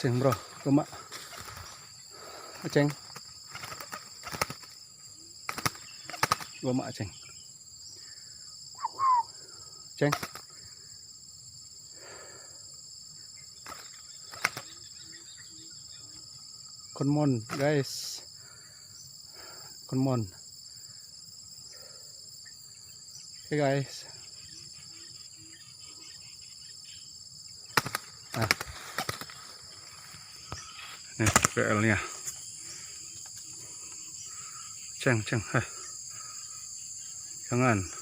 Ceng, bro, gemak. Aceng. Gemak aceng. Ceng. Come guys. Come on. Oke, guys. Nah. Nih PL-nya. Ceng, ceng. Heh. Jangan.